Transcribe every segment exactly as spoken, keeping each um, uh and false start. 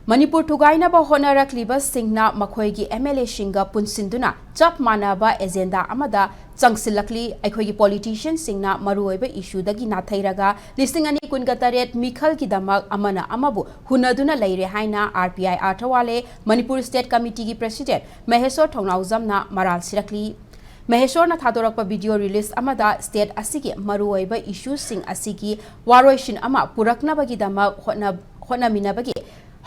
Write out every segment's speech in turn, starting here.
ꯃꯅꯤꯄꯨꯔ ꯊꯨꯒꯥꯏꯅꯕ ꯍꯣꯠꯅꯔꯛꯂꯤꯕꯁꯤꯡꯅ ꯃꯈꯣꯏꯒꯤ M L ꯑꯦꯁꯤꯡꯒ ꯄꯨꯟꯁꯤꯟꯗꯨꯅ ꯆꯞ ꯃꯥꯟꯅꯕ ꯑꯦꯖꯦꯟꯗꯥ ꯑꯃꯗ ꯆꯪꯁꯤꯜꯂꯛꯂꯤ꯫ ꯑꯩꯈꯣꯏꯒꯤ ꯄꯣꯂꯤꯇꯤꯁꯤꯌꯟꯁꯤꯡꯅ ꯃꯔꯨꯑꯣꯏꯕ ꯏꯁꯨꯗꯒꯤ ꯅꯥꯊꯩꯔꯒ ꯂꯤꯁꯤꯡ ꯑꯅꯤ ꯀꯨꯟꯒ ꯇꯔꯦꯠ ꯃꯤꯈꯜꯒꯤꯗꯃꯛ ꯑꯃꯅ ꯑꯃꯕꯨ ꯍꯨꯟꯅꯗꯨꯅ ꯂꯩꯔꯦ ꯍꯥꯏꯅ ꯑꯥꯔ ꯄꯤ ꯑꯥꯏ ꯑꯥꯔꯊ ꯋꯥꯂꯦ ꯃꯅꯤꯄꯨꯔ ꯁ꯭ꯇꯦꯠ ꯀꯃꯤꯇꯤꯒꯤ ꯄ꯭ꯔꯦꯁꯤꯗꯦꯟꯠ ꯃꯍꯦꯁꯣꯔ ꯊꯧꯅꯥꯎꯖꯝꯅ ꯃꯔꯥꯜ ꯁꯤꯔꯛꯂꯤ꯫ ꯃꯍꯦꯁꯣꯔꯅ ꯊꯥꯗꯣꯔꯛꯄ ꯚꯤꯗꯤꯑꯣ ꯔꯤꯂꯤꯖ ꯑꯃꯗ ꯁ꯭ꯇꯦꯠ ꯑꯁꯤꯒꯤ ꯃꯔꯨꯑꯣꯏꯕ ꯏꯁꯨꯁꯤꯡ ꯑꯁꯤꯒꯤ ꯋꯥꯔꯣꯏꯁꯤꯟ ꯑꯃ ꯄꯨꯔꯛꯅꯕꯒꯤꯗꯃꯛ ꯍꯣꯠꯅ-, ꯍꯣꯠꯅꯃꯤꯟꯅꯕꯒꯤ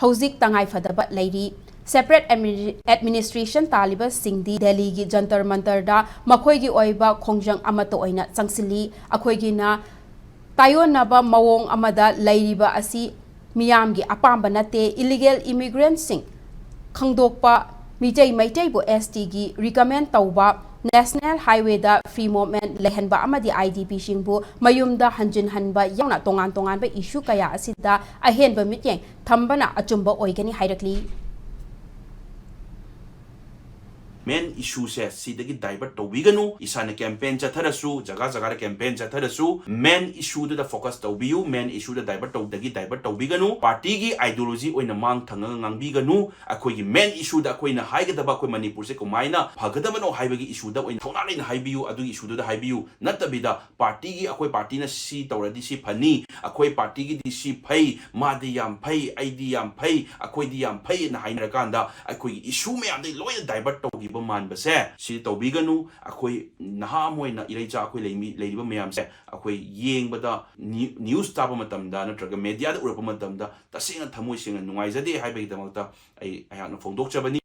ꯍꯧꯖꯤꯛ ꯇꯉꯥꯏꯐꯗꯕ ꯂꯩꯔꯤ꯫ ꯁꯦꯄꯔꯦꯠ ꯑꯦꯗꯃꯤꯅꯤ-, ꯑꯦꯗꯃꯤꯅꯤꯁꯇ꯭ꯔꯦꯁꯟ ꯇꯥꯜꯂꯤꯕꯁꯤꯡꯗꯤ ꯗꯦꯜꯂꯤꯒꯤ ꯖꯟꯇꯔ ꯃꯟꯇꯔꯗ ꯃꯈꯣꯏꯒꯤ ꯑꯣꯏꯕ ꯈꯣꯡꯖꯪ ꯑꯃꯠꯇ ꯑꯣꯏꯅ ꯆꯪꯁꯤꯜꯂꯤ꯫ ꯑꯩꯈꯣꯏꯒꯤꯅ ꯇꯥꯏꯑꯣꯟꯅꯕ ꯃꯑꯣꯡ ꯑꯃꯗ ꯂꯩꯔꯤꯕ ꯑꯁꯤ ꯃꯤꯌꯥꯝꯒꯤ ꯑꯄꯥꯝꯕ ꯅꯠꯇꯦ꯫ ꯏꯂꯤꯒꯦꯜ ꯏꯃꯤꯒ꯭ꯔꯦꯟꯠꯁꯤꯡ ꯈꯪꯗꯣꯛꯄ, ꯃꯤꯇꯩ ꯃꯩꯇꯩꯕꯨ ꯑꯦꯁ ꯇꯤꯒꯤ ꯔꯤꯀꯃꯦꯟ ꯇꯧꯕ, ꯅꯦꯁꯅꯦꯜ ꯍꯥꯏꯋꯦꯗ ꯐ꯭ꯔꯤ ꯃꯨꯚꯃꯦꯟꯠ ꯂꯩꯍꯟꯕ ꯑꯃꯗꯤ ꯑꯥꯏ ꯗꯤ ꯄꯤꯁꯤꯡꯕꯨ ꯃꯌꯨꯝꯗ ꯍꯟꯖꯤꯟꯍꯟꯕ ꯌꯥꯎꯅ ꯇꯣꯉꯥꯟ ꯇꯣꯉꯥꯟꯕ ꯏꯁꯨ ꯀꯌꯥ ꯑꯁꯤꯗ ꯑꯍꯦꯟꯕ ꯃꯤꯠꯌꯦꯡ ꯊꯝꯕꯅ ꯑꯆꯨꯝꯕ ꯑꯣꯏꯒꯅꯤ ꯍꯥꯏꯔꯛꯂꯤ꯫ ꯃꯦꯟ ꯏꯁꯨꯁꯦ ꯁꯤꯗꯒꯤ ꯗꯥꯏꯚꯔꯠ ꯇꯧꯕꯤꯒꯅꯨ꯫ ꯏꯁꯥꯅ ꯀꯦꯝꯄꯦꯟ ꯆꯠꯊꯔꯁꯨ, ꯖꯒꯥ ꯖꯒꯥꯗ ꯀꯦꯝꯄꯦꯟ ꯆꯠꯊꯔꯁꯨ, ꯃꯦꯟ ꯏꯁꯨꯗꯨꯗ ꯐꯣꯀꯁ ꯇꯧꯕꯤꯌꯨ꯫ ꯃꯦꯟ ꯏꯁꯨꯗ ꯗꯥꯏꯚꯔꯠ ꯇꯧꯗꯒꯤ ꯗꯥꯏꯚꯔꯠ ꯇꯧꯕꯤꯒꯅꯨ꯫ ꯄꯥꯔꯇꯤꯒꯤ ꯑꯥꯏꯗꯤꯌꯣꯂꯣꯖꯤ ꯑꯣꯏꯅ ꯃꯥꯡ ꯊꯪꯉꯒ ꯉꯥꯡꯕꯤꯒꯅꯨ꯫ ꯑꯩꯈꯣꯏꯒꯤ ꯃꯦꯟ ꯏꯁꯨꯗ ꯑꯩꯈꯣꯏꯅ ꯍꯥꯏꯒꯗꯕ, ꯑꯩꯈꯣꯏ ꯃꯅꯤꯄꯨꯔꯁꯦ ꯀꯃꯥꯏꯅ ꯐꯒꯗꯕꯅꯣ ꯍꯥꯏꯕꯒꯤ ꯏꯁꯨꯗ ꯑꯣꯏꯅ ꯊꯧꯅꯥ ꯂꯩꯅ ꯍꯥꯏꯕꯤꯌꯨ, ꯑꯗꯨꯒꯤ ꯏꯁꯨꯗꯨꯗ ꯍꯥꯏꯕꯤꯌꯨ꯫ ꯅꯠꯇꯕꯤꯗ ꯄꯥꯔꯇꯤꯒꯤ, ꯑꯩꯈꯣꯏ ꯄꯥꯔꯇꯤꯅ ꯁꯤ ꯇꯧꯔꯗꯤ ꯁꯤ ꯐꯅꯤ, ꯑꯩꯈꯣꯏ ꯄꯥꯔꯇꯤꯒꯤꯗꯤ ꯁꯤ ꯐꯩ, ꯃꯥꯗꯤ ꯌꯥꯝ ꯐꯩ, ꯑꯩꯗꯤ ꯌꯥꯝ ꯐꯩ, ꯑꯩꯈꯣꯏꯗꯤ ꯌꯥꯝ ꯐꯩ ꯑꯅ ꯍꯥꯏꯅꯔꯀꯥꯟꯗ ꯑꯩꯈꯣꯏꯒꯤ ꯏꯁꯨ ꯃꯌꯥꯝꯗꯒꯤ ꯂꯣꯏꯅ ꯗꯥꯏꯚꯔꯠ ꯇꯧꯈꯤꯕ ꯃꯥꯟꯕꯁꯦ ꯁꯤ ꯇꯧꯕꯤꯒꯅꯨ꯫ ꯑꯩꯈꯣꯏ ꯅꯍꯥ ꯑꯃ ꯑꯣꯏꯅ ꯏꯔꯩꯆꯥ ꯑꯩꯈꯣꯏ ꯂꯩꯃꯤ-, ꯂꯩꯔꯤꯕ ꯃꯌꯥꯝꯁꯦ ꯑꯩꯈꯣꯏ ꯌꯦꯡꯕꯗ, ꯅ꯭ꯌꯨ-, ꯅ꯭ꯌꯨꯁ ꯇꯥꯕ ꯃꯇꯝꯗ ꯅꯠꯇ꯭ꯔꯒ ꯃꯦꯗꯤꯌꯥꯗ ꯎꯔꯛꯄ ꯃꯇꯝꯗ ꯇꯁꯦꯡꯅ ꯊꯃꯣꯏ ꯁꯦꯡꯅ ꯅꯨꯡꯉꯥꯏꯖꯗꯦ ꯍꯥꯏꯕꯒꯤꯗꯃꯛꯇ ꯑꯩ ꯑꯩꯍꯥꯛꯅ ꯐꯣꯡꯗꯣꯛꯆꯕꯅꯤ꯫